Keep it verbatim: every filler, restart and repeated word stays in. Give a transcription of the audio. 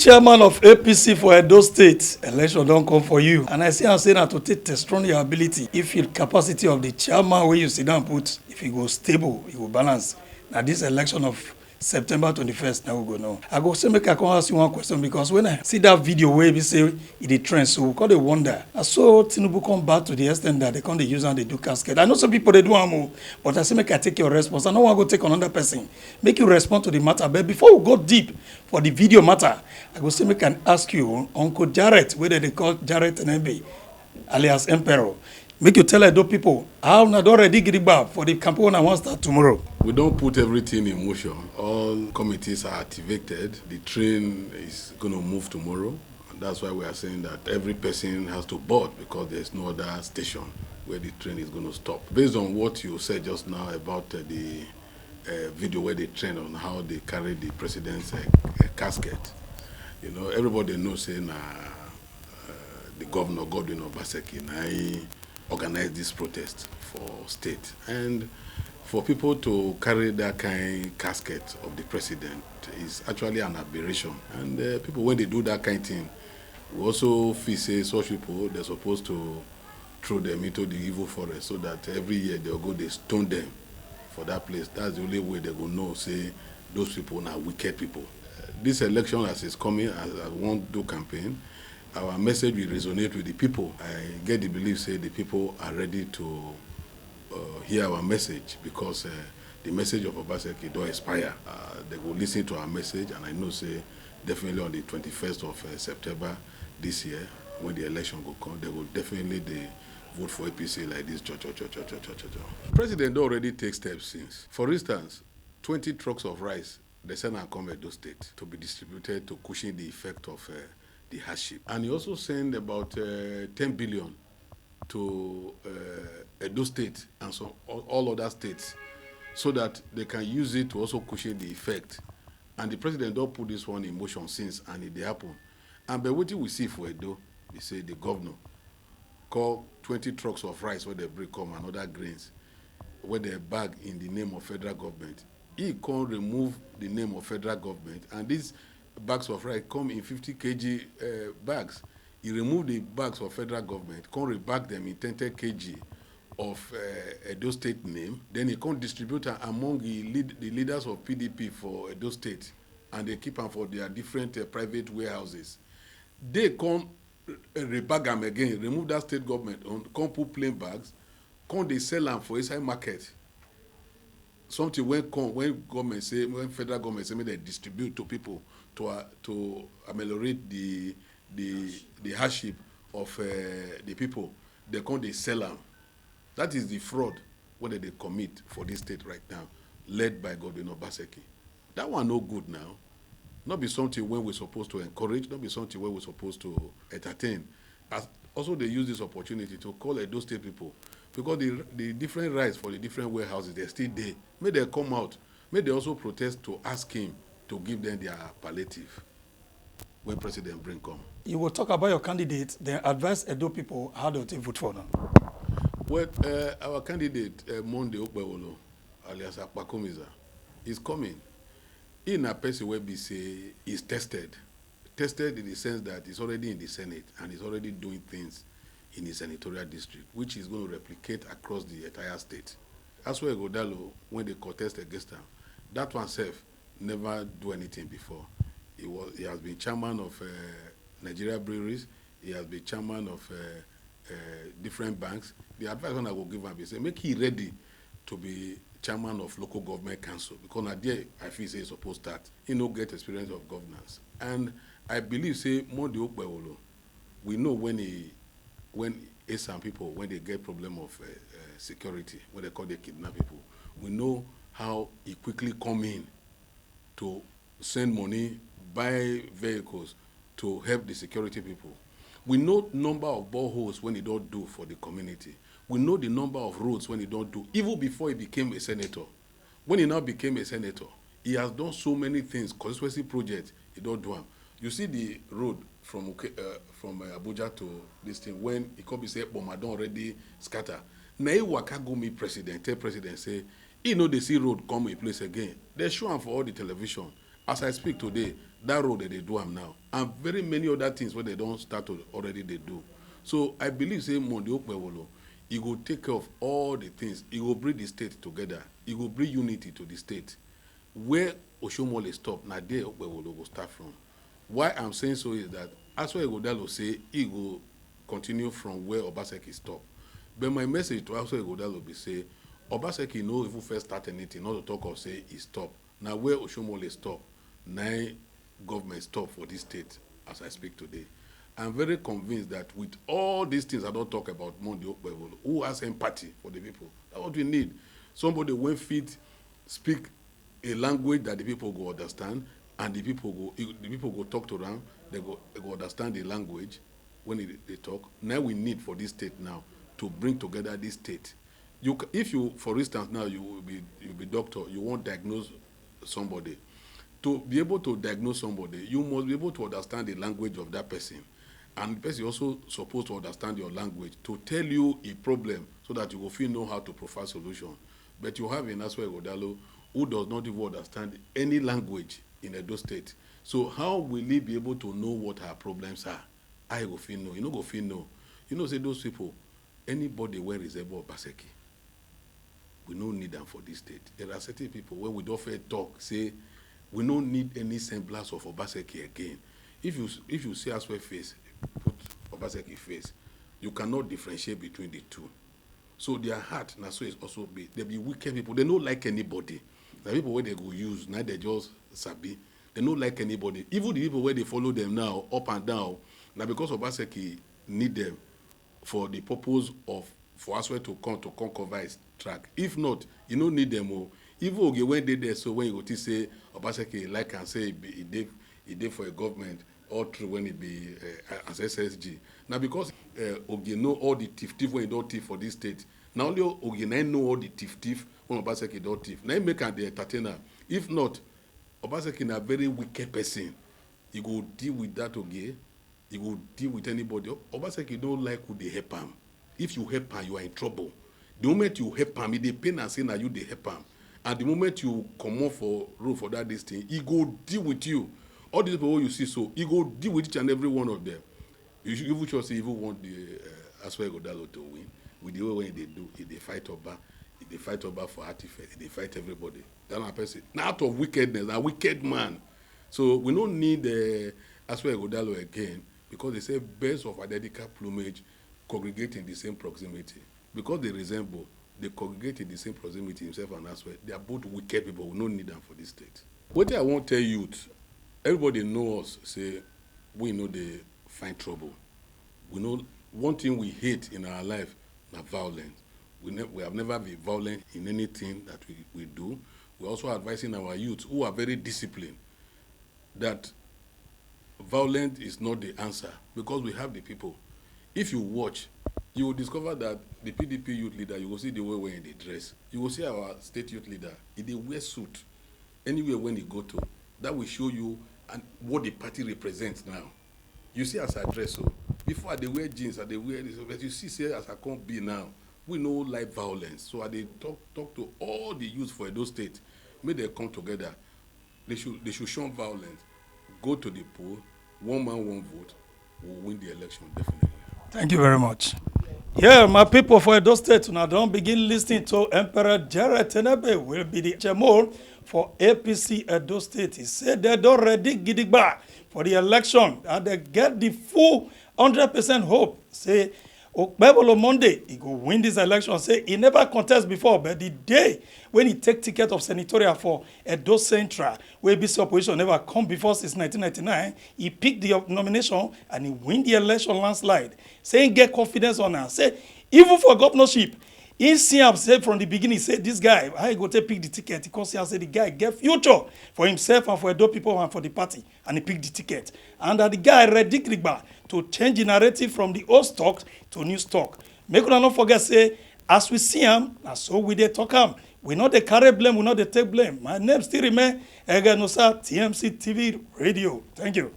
Chairman of A P C for Edo State, election don come for you, and I see am say na to take test run your ability, if your capacity of the chairman wey you sit down put, if e go stable, e go balance. Na this election of September twenty-first na we go know. I go say make I come ask you one question, because when I see that video wey be say e dey trend, so we come dey wonder. Na so Tinubu come bad to the extent that they come dey use am dey do casket. I know some people dey do am o, but I say make I take your response. I no wan go take another person. Make you respond to the matter. But before we go deep for the video matter, I go say make I ask you, Uncle Jarrett, wey dem dey call Jarrett Enembe, alias Emperor, make you tell Edo people how una don ready gidigba for the campaign wey una wan start tomorrow. We don put everything in motion. All committees are activated. The train is gonna move tomorrow. And that's why we are saying that every person has to board, because there's no other station where the train is gonna stop. Based on what you said just now about, uh, the, uh, video where they trend on how they carry the president's, uh, uh, casket, you know, everybody knows say na, uh, the governor, Godwin Obaseki, na he organize this protest for state. And for people to carry that kind casket of the president is actually an aberration. And, uh, people, when they do that kind thing, we also feel say such people, they're supposed to throw them into the evil forest, so that every year they'll go, they stone them for that place. That's the only way they go know say those people are wicked people. Uh, this election, as it's coming, as I want to campaign, our message will resonate with the people. I get the belief say the people are ready to, uh, hear our message, because, uh, the message of Obaseki don expire. Uh, they go listen to our message, and I know say definitely on the twenty-first of, uh, September this year, when the election go come, they go definitely dey vote for A P C like this. Cho, cho, cho, cho, cho, cho, cho, cho. President don already take steps since. For instance, twenty trucks of rice, they send am come Edo State to be distributed to cushion the effect of, uh, the hardship. And he also send about, uh, ten billion to, uh, Edo State and some all, all other states, so that they can use it to also cushion the effect. And the president don put this one in motion since, and it dey happen. And but wetin we see for Edo be say the governor call twenty trucks of rice wey dem bring come and other grains wey dem bag in the name of federal government. He come remove the name of federal government, and these bags of rice come in fifty K G, uh, bags. He remove the bags of federal government, come rebag them in ten ten K G of, uh, Edo State name. Then he come distribute am among the, lead, the leaders of P D P for Edo State, and they keep am for their different, uh, private warehouses. They come, uh, rebag am again, remove that state government own, come put plain bags, come dey sell am for inside market. Something wey come, when government say, when federal government say make dem distribute to people to, uh, to ameliorate the, the, the hardship of, uh, the people, they come dey sell am. That is the fraud wey dem dey commit for this state right now, led by Godwin Obaseki. That one no good now. No be something wey we supposed to encourage, no be something wey we supposed to entertain. As also they use this opportunity to call Edo State people, because the, the different rice for the different warehouses, they still dey. Make dem come out, make dem also protest to ask him to give them their palliative when president bring come. You will talk about your candidate, then advise Edo people how they take vote for now. Well, uh, our candidate, uh, Monday Okpewolo, alias Akpakomiza, is coming. He na person wey be say is tested. Tested in the sense that he's already in the Senate and he's already doing things in his senatorial district, which is going to replicate across the entire state. As well, Godalo, when they contest against him, that one self never do anything before. He was, he has been chairman of, uh, Nigeria Breweries. He has been chairman of, uh, uh, different banks. The advice one I go give am be say make he ready to be chairman of local government council, because na there I feel say he suppose start. He no get experience of governance, and I believe say Monday Okpewolo, we know when he, when Esan people, when they get problem of, uh, uh, security, when they call they kidnap people, we know how he quickly come in to send money, buy vehicles to help the security people. We know number of boreholes when he don't do for the community. We know the number of roads when he don't do, even before he became a senator. When he now became a senator, he has done so many things, constituency projects, he don't do am. You see the road from Uke-, uh, from, uh, Abuja to this thing, when he come be say Boma don already scatter. Na he waka go meet president, tell president say he no dey see road come a place again. They show am for all the television. As I speak today, that road dem dey do am now, and very many other things wey dem don start to already dey do. So I believe say Monday Okpebholo, e go take care of all the things. E go bring the state together. E go bring unity to the state. Where Oshiomhole stop, na there Okpebholo go start from. Why I'm saying so is that Asua Ighodalo say e go continue from where Obaseki stop. But my message to Asua Ighodalo be say Obaseki no even first start anything, not to talk of say e stop. Na where Oshiomhole stop, na im government stop for this state as I speak today. I'm very convinced that with all these things I don talk about Monday Okpebholo, who has empathy for the people? That's what we need. Somebody wey fit speak a language that the people go understand, and the people go, the people go talk to am, dem go, dem go understand the language wey e dey talk. Na we need for this state now to bring together this state. You, if you, for instance, now you will be, you be doctor, you wan diagnose somebody. To be able to diagnose somebody, you must be able to understand the language of that person. And the person also suppose to understand your language to tell you a problem so that you go fit know how to provide solution. But you have a Asua Ighodalo who does not even understand any language in Edo State. So how will he be able to know what her problems are? How e go fit know? E no go fit know. You know say those people, anybody wey resemble Obaseki, we no need am for this state. There are certain people wey we don first talk say we no need any semblance of Obaseki again. If you, if you see Asua face, put Obaseki face, you cannot differentiate between the two. So their heart na so e also be. Dem be wicked people. Dem no like anybody. Na people wey dem go use, na dem just sabi. Dem no like anybody. Even the people wey dey follow dem now, up and down, na because Obaseki need dem for the purpose of, for Asua to come, to come cover his track. If not, e no need dem o. Even Oge wey dey there so, wey you go think say Obaseki like am, say e be, e dey, e dey for a government, all through when e be, eh, as S S G. Na because, eh, Oge know all the thief thief wey e don thief for this state. Na only Oge na im know all the thief thief wey Obaseki don thief. Na im make am dey entertain am. If not, Obaseki na very wicked person. E go deal with that Oge. E go deal with anybody. Obaseki no like who dey help am. If you help am, you are in trouble. The moment you help am, e dey pain am say na you dey help am. And the moment you comot for road for that this thing, e go deal with you. All these people wey you see so, e go deal with each and every one of them. You should even sure say e even want the, uh, Asua Ighodalo to win. With the way wey e dey do, e dey fight Oba, e dey fight Oba for artifact, e dey fight everybody. That na person, na out of wickedness, na wicked man. So we no need, uh, Asua Ighodalo again, because they say birds of identical plumage congregate in the same proximity. Because they resemble, they congregate in the same proximity, himself and Asua. They are both wicked people. We no need am for this state. Wetin I wan tell youth, everybody know us say we no dey find trouble. We know one thing we hate in our life na violence. We ne-, we have never been violent in anything that we, we do. We also advising our youth who are very disciplined that violence is not the answer, because we have the people. If you watch, you will discover that the P D P youth leader, you will see the way wey e dey dress. You will see our state youth leader, e dey wear suit anywhere wey e go to. That will show you and what the party represents now. You see as I dress so. Before I dey wear jeans, I dey wear this, but you see say as I come be now, we no like violence. So I dey talk, talk to all the youth for Edo State, make dem come together. They should, they should shun violence. Go to the poll. One man, one vote will win the election definitely. Thank you very much. Yeah, my people for Edo State, una don begin listening to Emperor Jared Tenebe, will be the H M O for A P C Edo State. He said they don ready gidigba for the election and they get the full hundred percent hope say Okpebholo Monday, he go win this election. Say he never contest before, but the day when he take ticket of senatorial for Edo Central, wey be say opposition never come before since nineteen ninety-nine, he pick the nomination and he win the election landslide. Say he get confidence on am. Say even for governorship, he see am say from the beginning, say this guy, how he go take pick the ticket? He come see am say the guy get future for himself and for Edo people and for the party, and he pick the ticket. And that the guy ready gidigba to change the narrative from the old stock to new stock. Make una no forget say, as we see am, na so we dey talk am. We no dey carry blame, we no dey take blame. My name still remain Ege Nosa, T M C T V Radio. Thank you.